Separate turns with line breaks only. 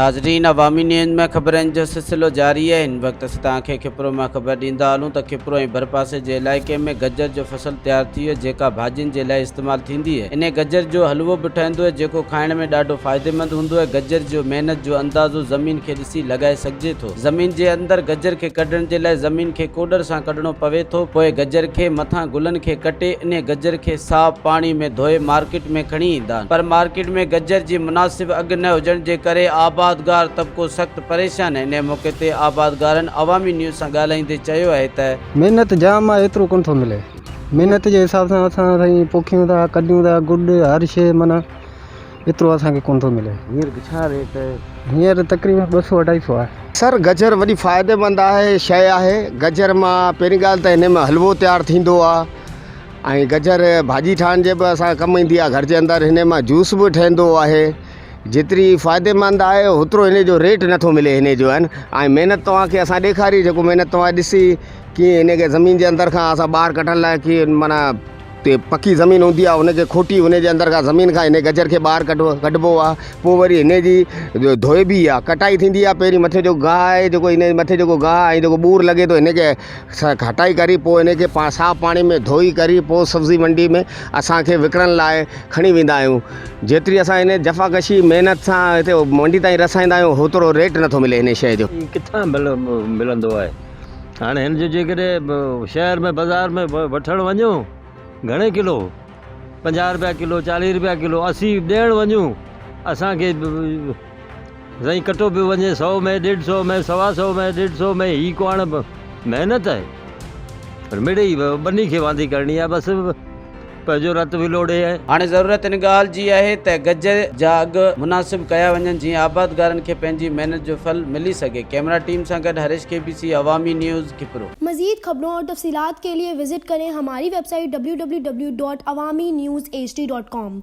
ناظرين عوامي نيوز ۾ خبرن جو سلسلو جاري آهي هن وقت اسين توهان کي کپرو مان خبر ڏيندا هلون ته کپرو ۽ ڀرپاسي جي علائقي ۾ گجر جو فصل تيار ٿي ويو جيڪا ڀاڄين جي لاء استعمال ٿيندي آهي انهي گجر جو حلوو به ٺهندو آهي جيڪو کائڻ ۾ ڏاڍو فائديمند هوندو آهي گجر جو محنت جو اندازو زمين کي ڏسي لڳائي سگهجي ٿو زمين جي اندر گجر کي ڪڍڻ جي لاء زمين کي ڪوڏر سان ڪڍڻو پوي ٿو، پوء گجر کي مٿان گلن کي ڪٽي انهي گجر کي صاف پاڻي ۾ ڌوئي مارڪيٽ ۾ کڻي ايندا آهن پر مارڪيٽ ۾ گجر جي مناسب اگهه نه هجڻ جي ڪري آبادگار طبقو سخت پريشان آهي انهي موقعي تي آبادگارن عوامي نيوز سان ڳالهائيندي چيو آهي ته.
محنت جام آهي ايترو ڪونه ٿو ملي محنت جي حساب سان اسان سائين پوکيون ٿا ڪڍيون ٿا گڏ هر شي معنيٰ ايترو اسان کي ڪونه ٿو ملي.
هينئر ڇا ريٽ آهي؟
هينئر تقريبن ٻه سو اڍائي سو آهي.
سر گجر وڏي فائديمند آهي شيء آهي گجر مان پهرين ڳالهه ته هن مان حلوو تيار ٿيندو آهي ۽ گجر ڀاڄي ٺاهڻ جي به اسان ڪم ايندي آهي گهر جي اندر هن مان جوس به ٺهندو آهي جيتري فائديمند آهي هوترو هن جو ريٽ نٿو ملي هن جو آهن ۽ محنت توهان کي اسان ڏيکاري جيڪو محنت توهان ڏسي ڪيئن هن کي زمين جي اندر کان اسان ٻاهر ڪڍڻ لاء ڪيئن معنيٰ تي پڪي زمين هوندي آهي ان کي کوٽي ان جي اندر کان زمين کان ان گجر کي ٻاهر ڪڍو ڪڍبو آهي پوء وري هن جي ڌوئبي آهي ڪٽائي ٿيندي آهي پهرين مٿي جو گاهه آهي جيڪو هن جي مٿي جيڪو گاهه ۽ جيڪو ٻور لڳي ٿو هن کي هٽائي ڪري پوء هن کي صاف پاڻي ۾ ڌوئي ڪري پوء سبزي منڊي ۾ اسانکي وڪڻڻ لاء کڻي ويندا آهيون جيتري اسان هن جفاڪشي محنت سان هتي منڊي تائين رسائيندا آهيون هوترو ريٽ نٿو ملي هن شيء جو.
ڪٿان ملندو آهي هاڻي هن جو جيڪڏهن شهر ۾ بازار ۾ وٺڻ وڃو گهڻي ڪلو 50 روپيا ڪلو 40 روپيا ڪلو اسين ڏيڻ وڃون اسانکي سائين ڪٽو پيو وڃي سو ۾ ڏيڍ سو ۾ سوا سو ۾ ڏيڍ سو ۾ هي ڪو هاڻ محنت آهي پر مڙئي ٻني کي واندي ڪرڻي آهي بس پنهنجو رت ولوڙي ۽.
هاڻي ضرورت ان ڳالهه جي آهي ته گجر جا اگهه مناسب ڪيا وڃن جيئن آبادگارن کي پنهنجي محنت جو ڦل ملي سگهي. ڪئميرا ٽيم سان گڏ Harish K B C Awami news Khipro.
مزيد خبرون اور تفصيلات کے لئے وزٽ ڪرين ھماري web site www.awamiNewsHD.com.